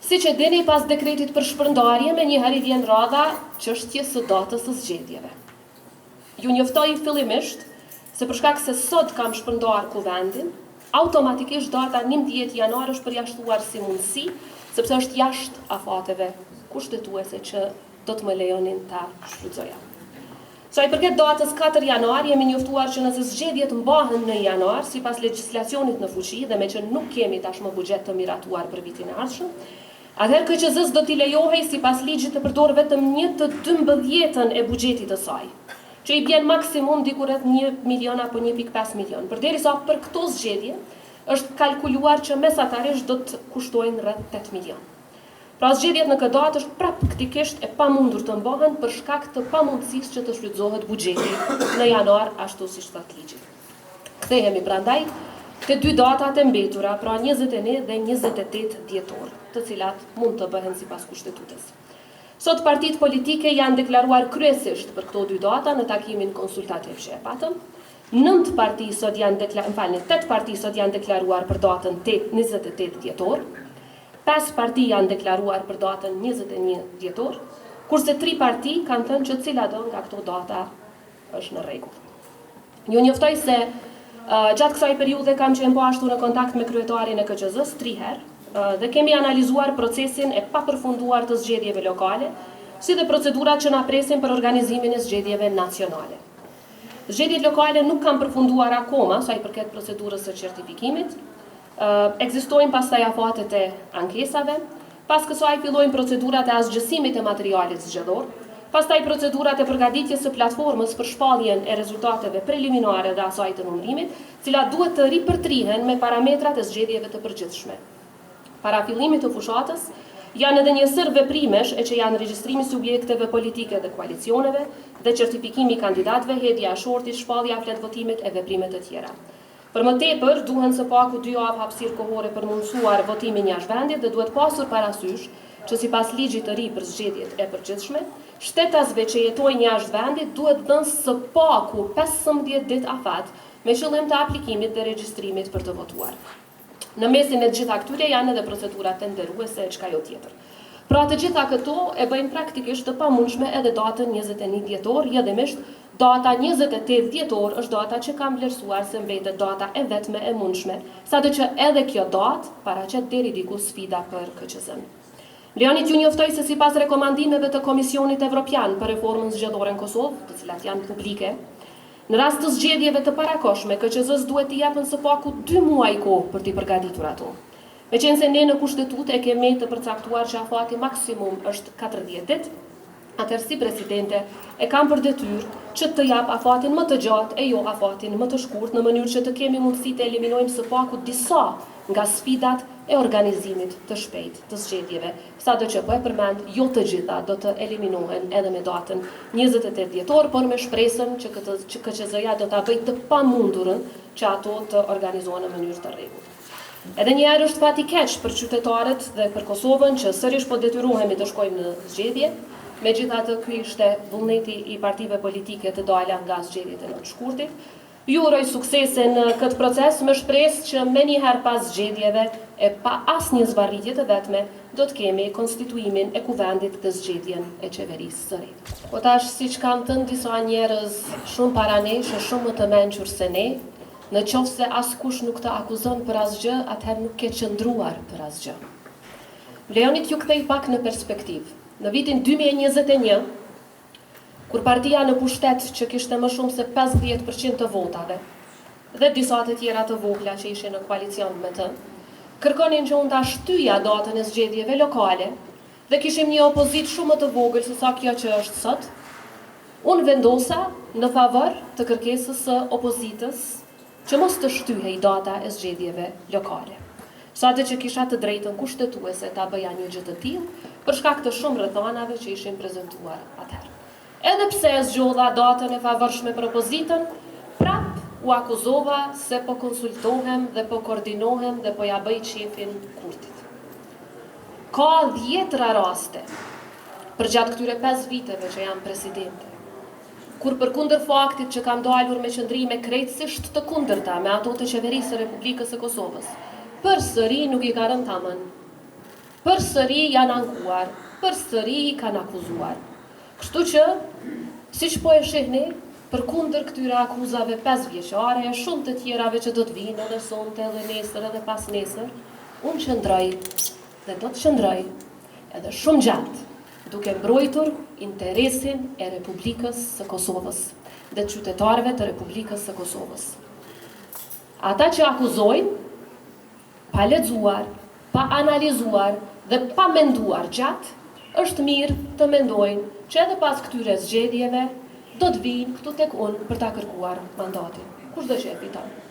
Siç e dini, pas dekretit për shpërndarje, menjëherë i vjen radha çështjes së datës së zgjedhjeve. Ju njoftoj fillimisht se për shkak se sot kam shpërndarë Kuvendin, automatikisht data 11 janar është përjashtuar si mundësi, sepse është jashtë afateve kushtetuese që do të më lejonin ta shfrytëzoja. Sa i përket datës 4 janar, jemi njoftuar që nëse zgjedhjet mbahen në janar, sipas legjislacionit në fuqi dhe meqë nuk kemi tashmë buxhet të miratuar për vitin e ardhshëm, atëherë KQZ-së do t'i lejohej sipas ligjit të përdorë vetëm një të dymbëdhjetën e buxhetit të saj, që i bjen maksimum diku rreth një milion apo 1.5 milion, përderisa për këto zgjedhje është kalkuluar që mesatarisht do të kushtojnë rreth 8 milion. Pra zgjedhjet në këtë datë është praktikisht e pamundur të mbahen për shkak të pamundësisë që të shfrytëzohet buxheti në janar ashtu siç thotë ligji. Kthehemi prandaj te dy datat e mbetura, pra 21 dhe 28 dhjetor, të cilat mund të bëhen sipas kushtetutës. Sot partitë politike janë deklaruar kryesisht për këto dy data në takimin konsultativ që e patëm. Nëntë parti sot janë dekla, më falni, tetë parti sot janë deklaruar për datën 8, 28 dhjetor. Pesë parti janë deklaruar për datën 21 dhjetor, kurse tri parti kanë thënë që cilado nga këto data është në rregull. Ju njoftoj se gjatë kësaj periudhe kam qenë po ashtu në kontakt me kryetarin e KQZ-s tri herë dhe kemi analizuar procesin e papërfunduar të zgjedhjeve lokale, si dhe procedurat që na presin për organizimin e zgjedhjeve nacionale. Zgjedhjet lokale nuk kanë përfunduar akoma sa i përket procedurës së certifikimit. Ekzistojnë pastaj afatet e ankesave. Pas kësaj fillojnë procedurat e asgjësimit të materialit zgjedhor, pastaj procedurat e përgatitjes së platformës për shpalljen e rezultateve preliminare dhe asaj të numërimit, cilat duhet të ripërtrihen me parametrat e zgjedhjeve të përgjithshme. Para fillimit të fushatës, janë edhe një sërë veprimesh e që janë regjistrimi i subjekteve politike dhe koalicioneve dhe certifikimi i kandidatëve, hedhja e shortit, shpallja e fletëvotimit e veprime të tjera. Për më tepër, duhen së paku dy javë hapësirë kohore për mundësuar votimin jashtë vendit dhe duhet pasur parasysh që sipas ligjit të ri për zgjedhjet e përgjithshme, shtetasve që jetojnë jashtë vendit duhet dhënë së paku 15 ditë afat me qëllim të aplikimit dhe regjistrimit për të votuar. Në mesin e të gjitha këtyre janë edhe procedurat tenderuese e çka jo tjetër. Pra të gjitha këto e bëjnë praktikisht të pamundshme edhe datën 21 dhjetor, rrjedhimisht data 28 dhjetor është data që kam vlerësuar se mbetet data e vetme e mundshme, sado që edhe kjo datë paraqet deri diku sfida për KQZ-n. Lejoni t'ju njoftoj se sipas rekomandimeve të Komisionit Evropian për reformën zgjedhore në Kosovë, të cilat janë publike, në rast të zgjedhjeve të parakohshme, KQZ-s duhet t'i jepen së paku 2 muaj kohë për t'i përgatitur ato. Meqenëse ne në Kushtetutë e kemi të përcaktuar që afati maksimum është 40 ditë, atëherë si presidente e kam për detyrë që të jap afatin më të gjatë e jo afatin më të shkurt në mënyrë që të kemi mundësi të eliminojmë së paku disa nga sfidat e organizimit të shpejtë të zgjedhjeve, sado që po e përmend, jo të gjitha do të eliminohen edhe me datën 28 dhjetor, por me shpresën që këtë që KQZ-ja do ta bëjë të pamundurën që ato të organizohen në mënyrë të rregullt. Edhe një herë është fat i keq për qytetarët dhe për Kosovën që sërish po detyrohemi të shkojmë në zgjedhje. Megjithatë, ky ishte vullneti i partive politike të dala nga zgjedhjet e 9 shkurtit. Ju uroj suksese në këtë proces me shpresë që menjëherë pas zgjedhjeve e pa asnjë zvarritje të vetme do të kemi konstituimin e kuvendit dhe zgjedhjen e qeverisë së re. Po tash siç kanë thënë disa njerëz shumë para nesh e shumë më të mençur se ne, në qoftë se askush nuk të akuzon për asgjë, atëherë nuk ke qëndruar për asgjë. Më lejoni t'ju kthej pak në perspektivë. Në vitin 2021, kur partia në pushtet që kishte më shumë se 50% të votave dhe disa të tjera të vogla që ishin në koalicion me të, kërkonin që unë ta shtyja datën e zgjedhjeve lokale dhe kishim një opozitë shumë më të vogël se sa kjo që është sot, unë vendosa në favor të kërkesës së opozitës që mos të shtyhej data e zgjedhjeve lokale. Sado që kisha të drejtën kushtetuese ta bëja një gjë të tillë, për shkak të shumë rrethanave që ishin prezentuar atëherë. Edhe pse e zgjodha datën e favorshme për opozitën, prap u akuzova se po konsultohem dhe po koordinohem dhe po ja bëj qefin Kurtit. Ka dhjetra raste përgjatë këtyre 5 viteve që jam presidente, kur përkundër faktit që kam dalur me qëndrime krejtësisht të kundërta me ato të qeverisë së Republikës së Kosovës, përsëri nuk i ka rënë tamën. Përsëri janë ankuar, përsëri kanë akuzuar. Kështu që, siç po e shihni, përkundër këtyre akuzave pesëvjeçare e shumë të tjerave që do të vijnë edhe sonte edhe nesër edhe pasnesër, unë qëndroj dhe do të qëndroj edhe shumë gjatë duke mbrojtur interesin e Republikës së Kosovës dhe qytetarëve të Republikës së Kosovës. Ata që akuzojnë, pa lexuar, pa analizuar dhe pa menduar gjatë, është mirë të mendojnë që edhe pas këtyre zgjedhjeve do të vijnë këtu tek unë për ta kërkuar mandatin. Kushdo që e fiton.